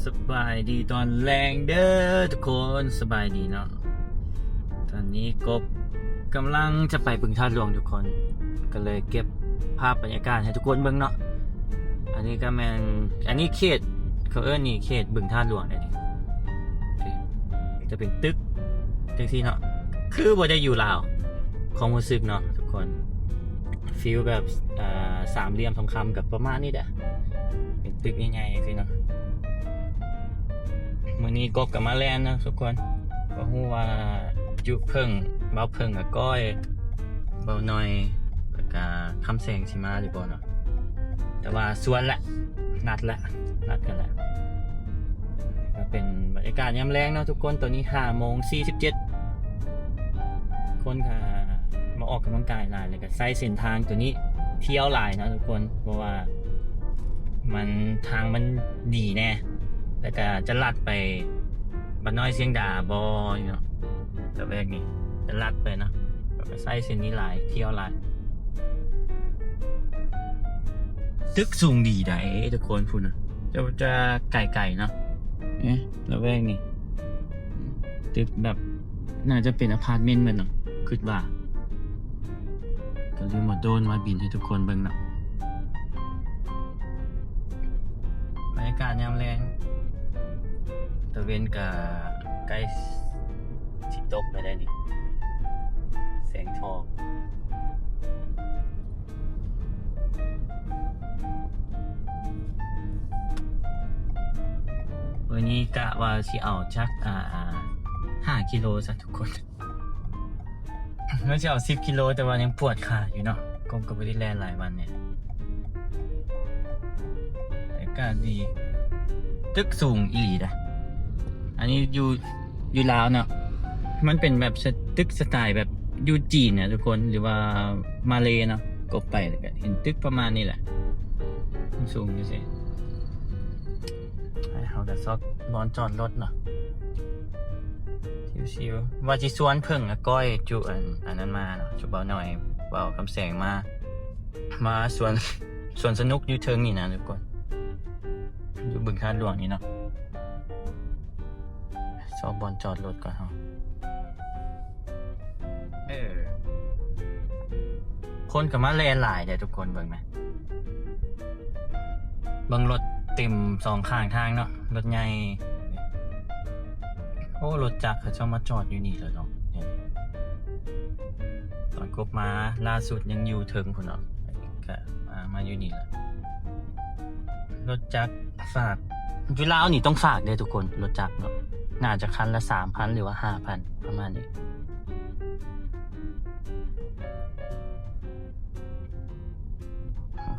ສະບາຍດີຕອນແລງເດີທຸກຄົນ ສະບາຍດີເນາະ. ຕອນນີ້ກົບກຳລັງຈະໄປບຶງທາດຫຼວງທຸກຄົນ ກໍເລີຍເກັບພາບບັນຍາກາດໃຫ້ທຸກຄົນເບິ່ງເນາະ. ອັນນີ້ກໍແມ່ນ ອັນນີ້ເຂດ ເຂົາເອີ້ນນີ້ເຂດບຶງທາດຫຼວງເດ້ນີ້ ຈະເປັນຕຶກຈັ່ງຊີ້ເນາະ ຄືບໍ່ໄດ້ຢູ່ລາວ ຄວາມຮູ້ສຶກເນາະທຸກຄົນ ຟີລແບບ ອ່າ ສາມຫຼ່ຽມທອງຄຳ ກໍປະມານນີ້ແຫຼະ ເປັນຕຶກໃຫຍ່ໆຈັ່ງຊີ້ເນາະ. ມື້ນີ້ກົບກໍມາແລ່ນເນາະທຸກຄົນ ບໍ່ຮູ້ວ່າຈຸເຜິ້ງ ບ່າວເຜິ້ງ ອາກ້ອຍ ບ່າວໜ້ອຍ ແລ້ວກະຄຳແສງຊິມາຫຼືບໍ່ເນາະ ແຕ່ວ່າຊວນແຫຼະ ນັດແຫຼະ ນັດກັນແຫຼະ. ກໍເປັນບັນຍາກາດຍາມແລງເນາະທຸກຄົນ ຕອນນີ້ຫ້າໂມງສີ່ສິບເຈັດ ຄົນກໍມາອອກກຳລັງກາຍຫຼາຍ ແລ້ວກໍໃຊ້ເສັ້ນທາງຕົວນີ້ທ່ຽວຫຼາຍເນາະທຸກຄົນ ເພາະວ່າມັນ ທາງມັນດີແດ່ ແລ້ວກໍຈະລັດໄປບ້ານນ້ອຍຊຽງດາບໍ່ເນາະ ລະແວກນີ້ຈະລັດໄປເນາະ ແລ້ວກໍໃຊ້ເສັ້ນນີ້ຫຼາຍ ທ່ຽວຫຼາຍ. ຕຶກສູງດີໃດ໋ທຸກຄົນ ພຸ້ນນະ ຈະ ຈະໄກໆເນາະ ເອະ ລະແວກນີ້ ຕຶກແບບ ໜ້າຈະເປັນອາພາດເມັນເໝິດເນາະ ຄິດວ່າ. ກໍລືມເອົາໂດຣນມາບິນໃຫ້ທຸກຄົນເບິ່ງເນາະ ບັນຍາກາດຍາມແລງ ຕາເວັນກໍໃກ້ຊິຕົກແລ້ວໄດ໋ນີ້ ແສງທອງ. ມື້ນີ້ກະວ່າຊິເອົາຈັກ ອ່າ ຫ້າກິໂລຊະທຸກຄົນ ວ່າຊິເອົາສິບກິໂລ ແຕ່ວ່າຍັງປວດຂາຢູ່ເນາະ ກົບກໍບໍ່ໄດ້ແລ່ນຫຼາຍວັນແດ່. ອາກາດດີ ຕຶກສູງອີ່ຫຼີເດ້ ອັນນີ້ຢູ່ ຢູ່ລາວເນາະ ມັນເປັນແບບ ຕຶກສະໄຕແບບຢູ່ຈີນນະທຸກຄົນ ຫຼືວ່າມາເລເນາະ. ກົບໄປແລ້ວກໍເຫັນຕຶກປະມານນີ້ແຫຼະ ມັນສູງຈັ່ງຊີ້. ເຮົາກໍຊອກບ່ອນຈອດລົດເນາະ ຊິວໆ ວ່າຊິຊວນເຜິ້ງ ອາກ້ອຍ ຈຸ ອັນ ອັນນັ້ນມາເນາະ ຈຸບ່າວໜ້ອຍ ບ່າວຄຳແສງມາ ມາສວນ ສວນສະໜຸກຢູ່ເທິງນີ້ນະທຸກຄົນ ຢູ່ບຶງທາດຫຼວງນີ້ເນາະ. ຊອກບ່ອນຈອດລົດກ່ອນເຮົາ ເອີ ຄົນກໍມາແລ່ນຫຼາຍເດ້ທຸກຄົນ ເບິ່ງນະ ເບິ່ງລົດເຕັມສອງຂ້າງທາງເນາະ ລົດໃຫຍ່. ໂອ້ ລົດຈັກເຂົາເຈົ້າມາຈອດຢູ່ນີ້ແລ້ວເນາະ ຕອນກົບມາລ່າສຸດຍັງຢູ່ເທິງພຸ້ນເນາະ ກະມາ ມາຢູ່ນີ້ແຫຼະ. ລົດຈັກຝາກ ຢູ່ລາວນີ້ຕ້ອງຝາກເດ້ທຸກຄົນ ລົດຈັກເນາະ ໜ້າຈະຄັນລະສາມພັນ ຫຼືວ່າຫ້າພັນ ປະມານນີ້.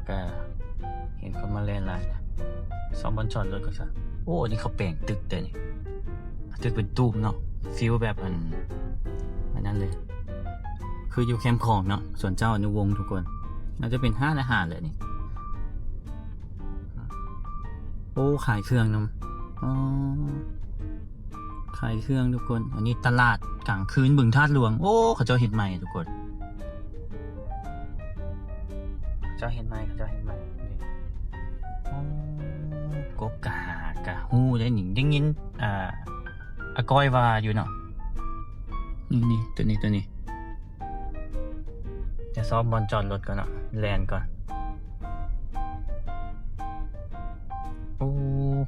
ກະເຫັນຄົນມາແລ່ນຫຼາຍ ຊອກບ່ອນຈອດລົດກ່ອນຊະ. ໂອ້ ອັນນີ້ເຂົາແປງຕຶກເດ້ນີ້ ຕຶກເປັນຕູບເນາະ ຟີລແບບອັນ ອັນນັ້ນເລີຍ ຄືຢູ່ແຄມຂອງເນາະ ສວນເຈົ້າອະນຸວົງທຸກຄົນ ໜ້າຈະເປັນຮ້ານອາຫານແຫຼະນີ້. ໂອ້ ຂາຍເຄື່ອງນຳ ອໍ ຂາຍເຄື່ອງທຸກຄົນ. ອັນນີ້ຕະຫຼາດກາງຄືນບຶງທາດຫຼວງ ໂອ້ ເຂົາເຈົ້າເຮັດໃໝ່ທຸກຄົນ ເຂົາເຈົ້າເຮັດໃໝ່ ເຂົາເຈົ້າເຮັດໃໝ່. ໂອ້ ກົບກະຫາກະຮູ້ໄດ໋ນີ້ ໄດ້ຍິນ ອ່າ ອາກ້ອຍວ່າຢູ່ເນາະ ນີ້ໆ ໂຕນີ້ ໂຕນີ້ ຈະຊອກບ່ອນຈອດລົດກ່ອນເນາະ ແລ່ນກ່ອນ. ໂອ້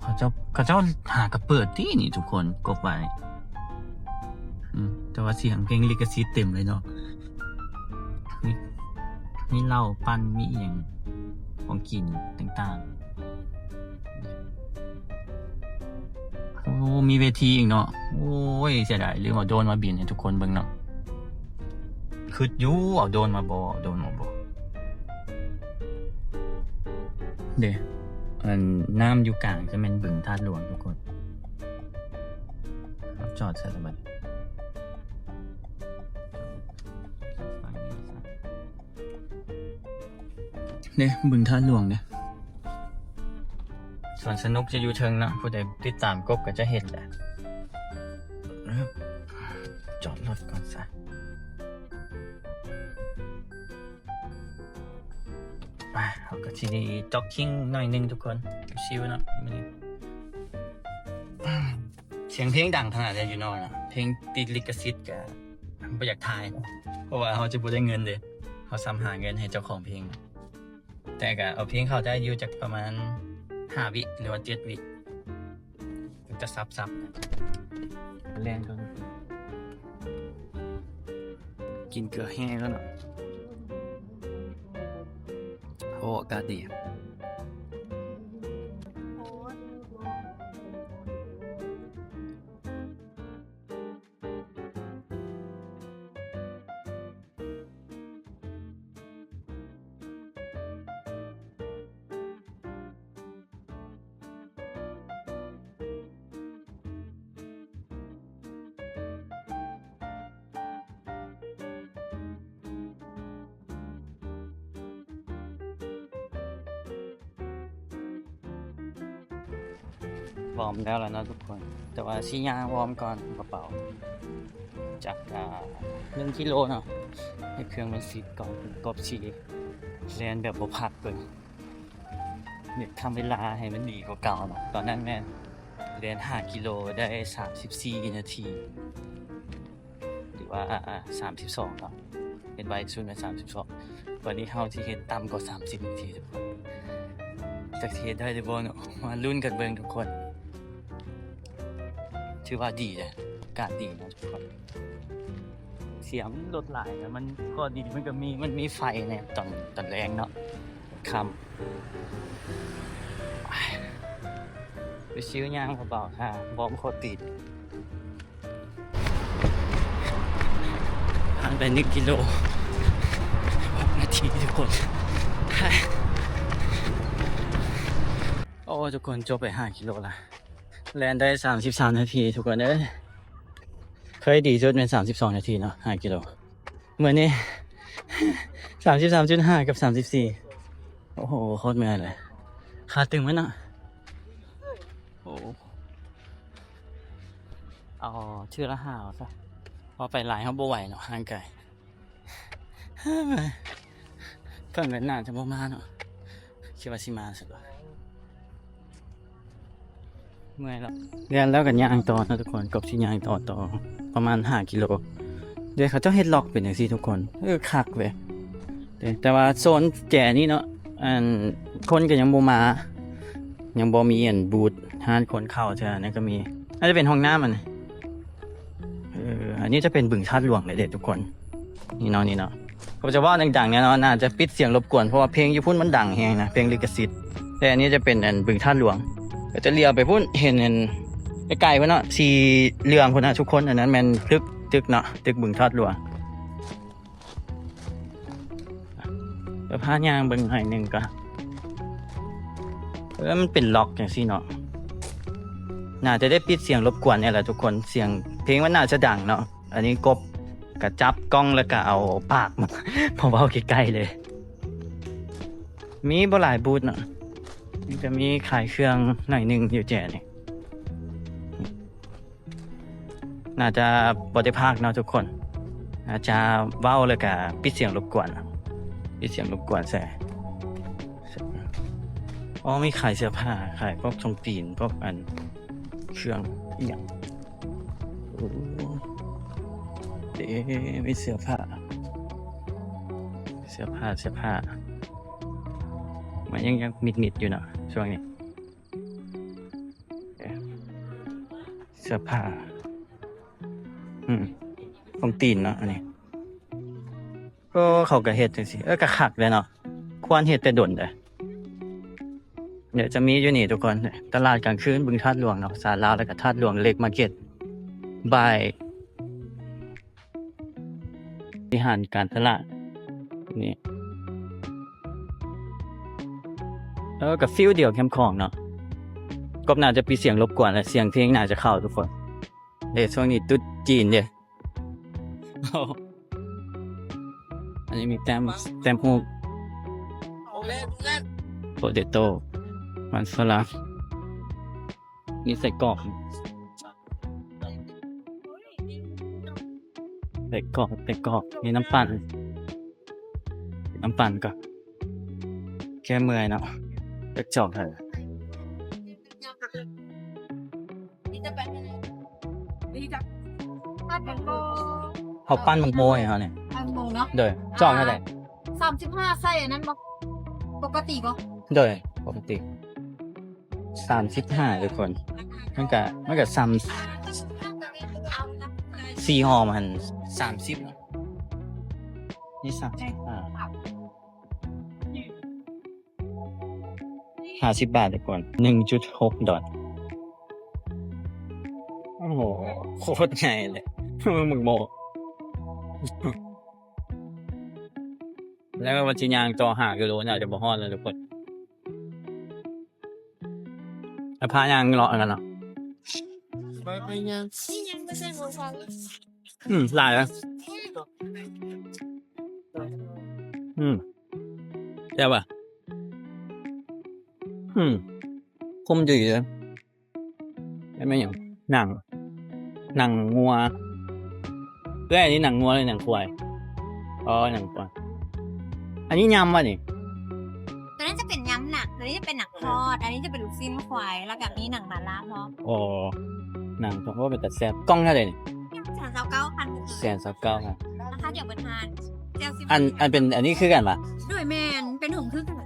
ເຂົາເຈົ້າ ເຂົາເຈົ້າຫາກະເປີດຕິນີ້ທຸກຄົນ ກົບໄວ້ ອືມ ແຕ່ວ່າສຽງເພງລິຂະສິດເຕັມເລີຍເນາະ. ມີ ມີເຫຼົ້າປັ່ນ ມີອີ່ຫຍັງ ຂອງກິນຕ່າງໆ. ໂອ້ ມີເວທີອີກເນາະ. ໂອ້ຍ ເສຍດາຍ ລືມເອົາໂດຣນມາບິນໃຫ້ທຸກຄົນເບິ່ງເນາະ. ຄິດຢູ່ ເອົາໂດຣນມາບໍ່ ເອົາໂດຣນມາບໍ່. ເດ້ ອັນ ນ້ຳຢູ່ກາງຈະແມ່ນບຶງທາດຫຼວງທຸກຄົນ. ເຮົາຈອດໃສ່ລະບັດ. ເດ້ ບຶງທາດຫຼວງເດ້. ສວນສະໜຸກຈະຢູ່ເທິງເນາະ ຜູ້ໃດຕິດຕາມກົບກໍຈະເຫັນແຫຼະ. ຈອດລົດກ່ອນຊະ. ໄປ ເຮົາກໍຊິຈັອກກິງໜ້ອຍໜຶ່ງທຸກຄົນ ຊິວໆເນາະມື້ນີ້. ຕ່ງເພງດັງຂະໜາດໃດຢູ່ນອກນະ ເພງຕິດລິຂະສິດກະບໍ່ຢາກຖ່າຍ ເພາະວ່າເຮົາຈະບໍ່ໄດ້ເງິນເດ້ ເຮົາຊ້ຳຫາເງິນໃຫ້ເຈົ້າຂອງເພງ. ແຕ່ກະເອົາເພງເຂົ້າໄດ້ຢູ່ຈັກປະມານຫ້າວິ ຫຼືວ່າເຈັດວິ ຈະສັບໆ ແລ່ນກ່ອນ ກິນເກືອແຮ່ກ່ອນເນາະ. ໂອ້ ອາກາດດີ. ວອມແລ້ວລະເນາະທຸກຄົນ ແຕ່ວ່າຊິຍ່າງວອມກ່ອນ ກະເປົາ ຈັກ ອາ ໜຶ່ງກິໂລເນາະ ໃຫ້ເຄື່ອງມັນຟິດກ່ອນ ກອບຊິແລ່ນແບບບໍ່ພັກເບິ່ງ ຢາກທຳເວລາໃຫ້ມັນດີກວ່າເກົ່າເນາະ. ຕອນນັ້ນແມ່ນແລ່ນຫ້າກິໂລໄດ້ສາມສິບສີ່ນາທີ ຫຼືວ່າ ອາ ສາມສິບສອງເນາະ ເຮັດໄວສຸດແມ່ນສາມສິບສອງ. ບາດນີ້ເຮົາຊິເຮັດຕ່ຳກວ່າສາມສິບນາທີທຸກຄົນ ຈັກຊິເຮັດໄດ້ຫຼືບໍ່ເນາະ ມາລຸ້ນກັນເບິ່ງທຸກຄົນ. ຖືວ່າດີເດ້ ອາກາດດີເນາະທຸກຄົນ. ສຽງລົດຫຼາຍນະ ມັນ ຂໍ້ດີມັນກະມີ ມັນມີໄຟແດ່ຕອນ ຕອນແລງເນາະ ຄ່ຳ. ໄປຊິວຍ່າງເບົາໆ ຫາວອມຂໍ້ຕີນ. ຜ່ານໄປໜຶ່ງກິໂລ ຫົກນາທີທຸກຄົນ. ໂອ້ ທຸກຄົນ ຈົບໄປຫ້າກິໂລລະ ແລ່ນໄດ້ສາມສິບສາມນາທີທຸກຄົນເອີຍ. ເຄີຍດີສຸດແມ່ນສາມສິບສອງນາທີເນາະ ຫ້າກິໂລ. ມື້ນີ້ສາມສິບສາມຈຸດຫ້າກັບສາມສິບສີ່. ໂອ້ໂຫ ໂຄດເມື່ອຍເລີຍ ຂາຕຶງເບິດເນາະ. ໂອ້ ເອົາເທື່ອລະຫ້າເອົາຊະ ເພາະໄປຫຼາຍເຮົາບໍ່ໄຫວເນາະ ຮ່າງກາຍ. ເພິ່ນແມ່ນໜ້າຈະບໍ່ມາເນາະ ຄິດວ່າຊິມາຊັ້ນດອກ. ເມື່ອຍແລ້ວ ແລ່ນແລ້ວກະຍ່າງຕໍ່ເນາະທຸກຄົນ. ກອບຊິຍ່າງຕໍ່ ຕໍ່ປະມານຫ້າກິໂລ. ເດ້ ເຂົາເຈົ້າເຮັດລັອກເປັນຈັ່ງຊີ້ທຸກຄົນ. ເອີ ຄັກເວີຍ. ເດ້ ແຕ່ວ່າໂຊນແຈນີ້ເນາະ ອັນ ຄົນກະຍັງບໍ່ມາ ຍັງບໍ່ມີອັນບູດຮ້ານຄົນເຂົ້າເທື່ອ. ອັນນັ້ນກະມີ ອາດຈະເປັນຫ້ອງນ້ຳອັນນີ້. ເອີ ອັນນີ້ຈະເປັນບຶງທາດຫຼວງເລີຍເດ້ທຸກຄົນ. ນີ້ເນາະ ນີ້ເນາະ ເຂົາຈະເວົ້າດັງໆແນ່ເນາະ ໜ້າຈະປິດສຽງລົບກວນ ເພາະວ່າເພງຢູ່ພຸ້ນມັນດັງແຮງນະ ເພງລິຂະສິດ. ແຕ່ອັນນີ້ຈະເປັນອັນບຶງທາດຫຼວງ ກະຈະຫຼຽວໄປພຸ້ນ ເຫັນອັນໄກໆພຸ້ນເນາະ ສີເຫຼືອງພຸ້ນນະທຸກຄົນ. ອັນນັ້ນແມ່ນຕຶກ ຕຶກເນາະ ຕຶກບຶງທາດຫຼວງ. ດຽວພາຍ່າງເບິ່ງໜ້ອຍໜຶ່ງກະ ເອີ ມັນເປັນລັອກຈັ່ງຊີ້ເນາະ. ໜ້າຈະໄດ້ປິດສຽງລົບກວນແນ່ລະທຸກຄົນ ສຽງເພງມັນໜ້າຈະດັງເນາະ. ອັນນີ້ກົບກະຈັບກ້ອງ ແລ້ວກະເອົາປາກມາ ມາເວົ້າໃກ້ໆເລີຍ. ມີບໍ່ຫຼາຍບູດເນາະ ມີແຕ່ມີຂາຍເຄື່ອງໜ້ອຍໜຶ່ງຢູ່ແຈນີ້. ໜ້າຈະບໍ່ໄດ້ພາກເນາະທຸກຄົນ ໜ້າຈະເວົ້າແລ້ວກະປິດສຽງລົບກວນ ປິດສຽງລົບກວນໃສ່. ອໍ ມີຂາຍເສື້ອຜ້າ ຂາຍພວກຖົງຕີນ ພວກອັນ ເຄື່ອງອີ່ຫຍັງ. ໂອ້ ເດ້ ມີເສື້ອຜ້າ ເສື້ອຜ້າ ເສື້ອຜ້າ. ມັນຍັງ ຍັງມິດໆຢູ່ເນາະຊ່ວງນີ້. ເສື້ອຜ້າ ອືມ ຂອງຈີນເນາະ ອັນນີ້. ໂອ້ ເຂົາກະເຮັດຈັ່ງຊີ້ ເອີ ກະຄັກເດ້ເນາະ ຄວນເຮັດແຕ່ດົນເດ້. ດຽວຈະມີຢູ່ນີ້ທຸກຄົນ ຕະຫຼາດກາງຄືນບຶງທາດຫຼວງເນາະ ພາສາລາວ ແລ້ວກະທາດຫຼວງເລັກມາເກັດ ບາຍ ບໍລິຫານການຕະຫຼາດນີ້. ເອີ ກະຟີລດຽວແຄມຂອງເນາະ. ກົບໜ້າຈະປິດສຽງລົບກວນ ແລະ ສຽງເພງໜ້າຈະເຂົ້າທຸກຄົນ. ເດ້ ຊ່ວງນີ້ຕຸດຈີນເດ້. ອັນນີ້ມີແຕ້ມ ແຕ້ມຮູບ ໂປເຕໂຕ້ ມັນຝຣັ່ງ ມີໄສ້ກອກ ໄສ້ກອກ ໄສ້ກອກ ມີນ້ຳປັ່ນ ນ້ຳປັ່ນກະແກ້ເມື່ອຍເນາະ. ເລືອກຈອກເລີຍ. ນີ້ຈະໄປທາງໃດ? ເຮົາປັ່ນໝາກໂມໃຫ້ເຮົານີ້ ປັ່ນໝາກໂມເນາະ ໂດຍ ຊອງເທົ່າໃດ? ສາມສິບຫ້າ ໃສ່ອັນນັ້ນບໍ່? ປົກກະຕິບໍ່? ໂດຍ ປົກກະຕິ ສາມສິບຫ້າ ທຸກຄົນ ມັນກະ ມັນກະສ່ຳ ສີ່ຫໍ່ຫັ້ນ ສາມສິບເນາະ ນີ້ ສາມສິບຫ້າ ຫ້າສິບບາດ ທຸກຄົນ ໜຶ່ງຈຸດຫົກດອນ. ໂອ້ໂຫ ໂຄດໃຫຍ່ເລີຍ ໝາກໂມ ແລ້ວວ່າຊິຍ່າງຕໍ່ຫ້າກິໂລ ໜ້າຈະບໍ່ຮອດແລ້ວທຸກຄົນ ແລ້ວພາຍ່າງເລາະກັນເນາະ ອືມ ຫຼາຍເລີຍ ອືມ ແຊບວ່ະ ອືມ ຄົມດີເລີຍ. ແມ່ນຫຍັງ? ໜັງ ໜັງງົວ ເອື້ອຍ ອັນນີ້ໜັງງົວ ຫຼື ໜັງຄວາຍ? ອໍ ໜັງຄວາຍ ອັນນີ້ຍຳວະນີ້? ຕົວນັ້ນຈະເປັນຍຳໜັງ ຕົວນີ້ຈະເປັນໜັງທອດ ອັນນີ້ຈະເປັນລູກຊີ້ນຄວາຍ ແລ້ວກະມີໜັງໝາລ່າພ້ອມ. ອໍ ໜັງ ໂອ້ ເປັນຕາແຊບ ກ່ອງເທົ່າໃດນີ້? ແສນຊາວເກົ້າພັນ ແສນຊາວເກົ້າພັນ ລາຄາດຽວເບິດຮ້ານ ແຈ່ວຊີຟູດ ອັນ ອັນເປັນ ອັນນີ້ຄືກັນປະ? ໂດຍ ແມ່ນ ເປັນຂອງຄືກັນ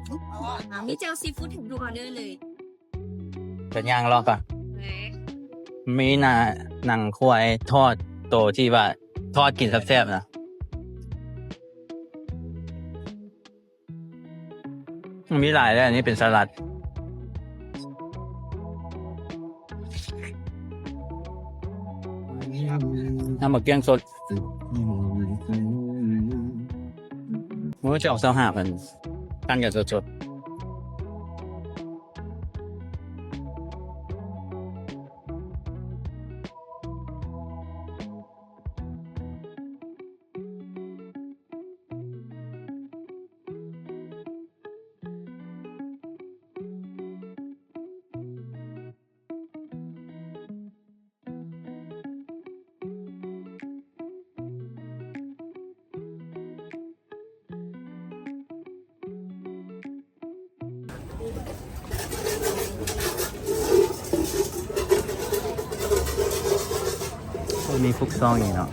ມີແຈ່ວຊີຟູດໃຫ້ທຸກອໍເດີເລີຍ. ຈະຍ່າງເລາະກ່ອນ ມີໜ້າ ໜັງຄວາຍທອດ ໂຕທີ່ວ່າທອດກິນແຊບໆນະ ມີຫຼາຍເດ້ ອັນນີ້ເປັນສະຫຼັດ ນ້ຳໝາກກ້ຽງສົດ ມື້ຈະອອກຊາວຫ້າພັນ ກັນກັນສົດໆ. ໂອ້ ມີຟຸກຊອງອີກເນາະ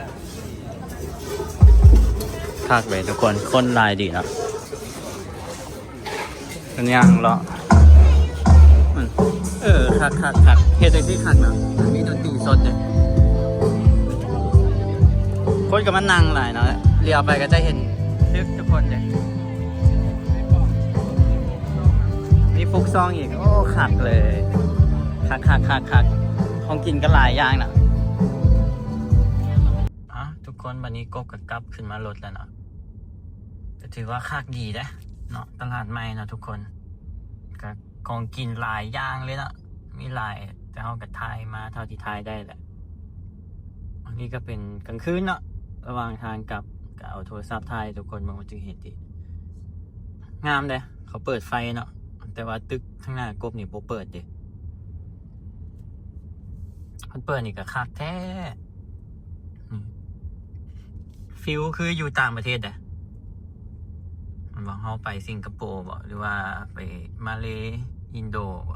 ຄັກເວີຍທຸກຄົນ ຄົນຫຼາຍດີເນາະ. ເປັນຫຍັງເລາະ ເອີ ຄັກໆໆ ເຮັດຈັ່ງຊີ້ຄັກເນາະ ມີດົນຕີສົດເດ້ ຄົນກໍມານັ່ງຫຼາຍເນາະ ຫຼຽວໄປກໍຈະເຫັນຕຶກທຸກຄົນເດ້ ມີຟຸກຊອງອີກ ໂອ້ ຄັກເລີຍ ຄັກໆໆໆ ຂອງກິນກໍຫຼາຍຢ່າງນະ. ອ່ະ ທຸກຄົນ ບັດນີ້ກົບກໍກັບຂຶ້ນມາລົດແລ້ວເນາະ ກໍຖືວ່າຄັກດີເດ້ເນາະ ຕະຫຼາດໃໝ່ເນາະທຸກຄົນ ກໍຂອງກິນຫຼາຍຢ່າງເລີຍເນາະ ມີຫຼາຍ ແຕ່ເຮົາກໍຖ່າຍມາເທົ່າທີ່ຖ່າຍໄດ້ແຫຼະ. ອັນນີ້ກໍເປັນກາງຄືນເນາະ ລະຫວ່າງທາງກັບ ກໍເອົາໂທລະສັບຖ່າຍໃຫ້ທຸກຄົນເບິ່ງ ມັນຈຶ່ງເຫັນຕິ ງາມເດ້ ເຂົາເປີດໄຟເນາະ ແຕ່ວ່າຕຶກທາງໜ້າກົບນີ້ບໍ່ເປີດເດ້. ຄັນເປີດນີ້ກໍຄັກແທ້. ອືມ ຟີລຄືຢູ່ຕ່າງປະເທດເດ້ ແມ່ນບໍ່? ເຮົາໄປສິງກະໂປບໍ ຫຼືວ່າໄປມາເລ ອິນໂດບໍ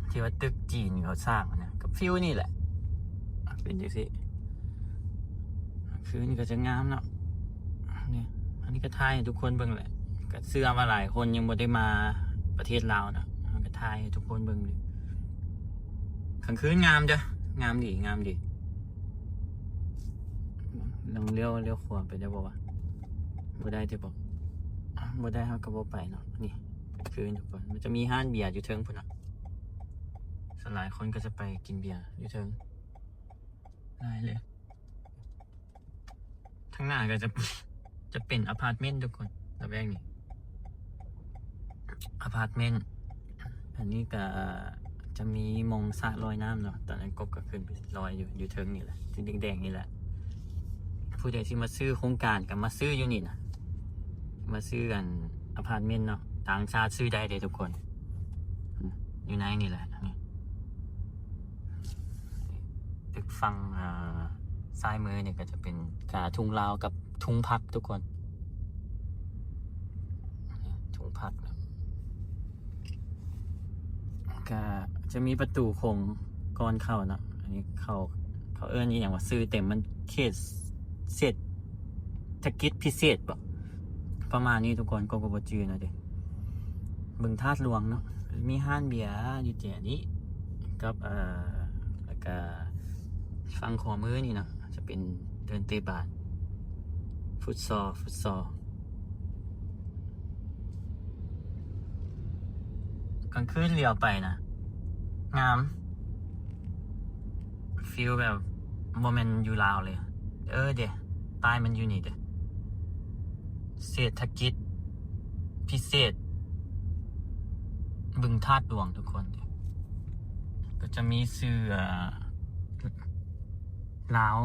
ທີ່ວ່າຕຶກຈີນເຂົາສ້າງນະ ກໍຟີລນີ້ແຫຼະ ເປັນຈັ່ງຊີ້. ຄືນີ້ກໍຈະງາມເນາະ ນີ້ ອັນນີ້ກໍຖ່າຍໃຫ້ທຸກຄົນເບິ່ງແຫຼະ ກໍເຊື່ອວ່າຫຼາຍຄົນຍັງບໍ່ໄດ້ມາປະເທດລາວເນາະ ເຮົາກໍຖ່າຍໃຫ້ທຸກຄົນເບິ່ງເລີຍ. ກາງຄືນງາມເດີ້ ງາມດີ ງາມດີ. ລອງລ້ຽວ ລ້ຽວຂວາໄປໄດ້ບໍ່ວະ? ບໍ່ໄດ້ຕິບໍ? ບໍ່ໄດ້ເຮົາກໍບໍ່ໄປເນາະ. ນີ້ຄືນທຸກຄົນ ມັນຈະມີຮ້ານເບຍຢູ່ເທິງພຸ້ນນະ ສ່ວນຫຼາຍຄົນກໍຈະໄປກິນເບຍຢູ່ເທິງ ຫຼາຍເລີຍ. ທາງໜ້າກໍຈະ ຈະເປັນອາພາດເມັນທຸກຄົນ ລະແວກນີ້ ອາພາດເມັນ. ອັນນີ້ກໍຈະມີໝ່ອງສະລອຍນ້ຳເນາະ ຕອນນັ້ນກົບກໍຂຶ້ນໄປລອຍຢູ່ ຢູ່ເທິງນີ້ແຫຼະ ຈຸດແດງໆນີ້ແຫຼະ. ຜູ້ໃດຊິມາຊື້ໂຄງການກໍມາຊື້ຢູ່ນີ້ນະ ມາຊື້ອັນອາພາດເມັນເນາະ ຕ່າງຊາດຊື້ໄດ້ເດ້ທຸກຄົນ. ອືມ ຢູ່ໃນນີ້ແຫຼະ ນີ້ ຕຶກຝັ່ງ ເອີ ຊ້າຍມືນີ້ກໍຈະເປັນກາທຸງລາວກັບທຸງພັກທຸກຄົນ ທຸງພັກ. ກະຈະມີປະຕູໂຂງກ່ອນເຂົ້າເນາະ ອັນນີ້ເຂົ້າ ເ ເຂົາເອີ້ນອີ່ຫຍັງວ່າ ຊື່ເຕັມມັນເຂດເສດຖະກິດພິເສດບໍ ປະມານນີ້ທຸກຄົນ. ກໍ ກໍບໍ່ຈື່ນະເດ. ບຶງທາດຫຼວງເນາະ ມີຮ້ານເບຍຢູ່ແຈນີ້ກັບ ເອີ ແລ້ວກະຝັ່ງຂວາມືນີ້ເນາະ ຈະເປັນເດີ່ນເຕະບານ ຟຸດຊໍ ຟຸດຊໍ. ກາງຄືນຫຼຽວໄປນະ ງາມ ຟີລແບບບໍ່ແມ່ນຢູ່ລາວເລີຍ. ເອີເດ ປ້າຍມັນຢູ່ນີ້ເດ ເສດຖະກິດພິເສດບຶງທາດຫຼວງທຸກຄົນ. ກໍຈະມີຊື່ ເອີ ລາວ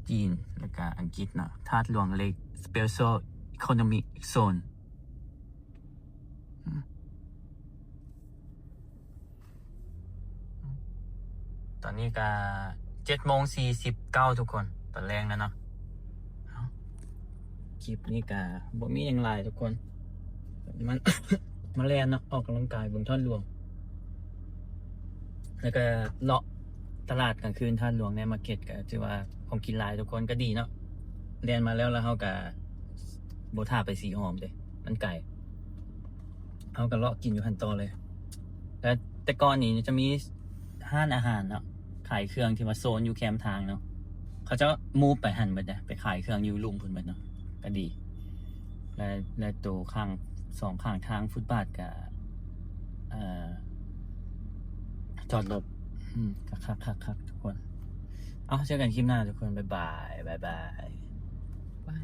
ຈີນ ແລ້ວກະອັງກິດເນາະ ທາດຫຼວງ Lake Special Economic Zone. ຕອນນີ້ກະເຈັດໂມງສີ່ສິບເກົ້າທຸກຄົນ ຕອນແລງແລ້ວເນາະ. ເອົາ ຄລິບນີ້ກະບໍ່ມີຫຍັງຫຼາຍທຸກຄົນ ມາ ມາແລ່ນເນາະ ອອກກຳລັງກາຍເບິ່ງທາດຫຼວງ ແລ້ວກະເລາະຕະຫຼາດກາງຄືນທາດຫຼວງໃນມາເກັດ ກະຖືວ່າຂອງກິນຫຼາຍທຸກຄົນ ກະດີເນາະ. ແລ່ນມາແລ້ວ ແລ້ວເຮົາກະບໍ່ຖ້າໄປສີຫອມເດ້ ມັນໄກ ເຮົາກະເລາະກິນຢູ່ຫັ້ນຕໍ່ເລີຍ. ແລ້ວແຕ່ກ່ອນນີ້ຈະມີຮ້ານອາຫານເນາະ ຂາຍເຄື່ອງທີ່ວ່າໂຊນຢູ່ແຄມທາງເນາະ ເຂົາເຈົ້າ move ໄປຫັ້ນເບິດເດ້ ໄປຂາຍເຄື່ອງຢູ່ລຸ່ມພຸ້ນເບິດເນາະ ກະດີ. ແລະ ແລະໂຕຂ້າງ ສອງຂ້າງທາງຟຸດບາດກະ ເອີ ຈອດລົດ ອືມ ກະຄັກໆໆ ທຸກຄົນ. ເອົາ ເຈີກັນຄລິບໜ້າທຸກຄົນ ບາຍບາຍ ບາຍບາຍ.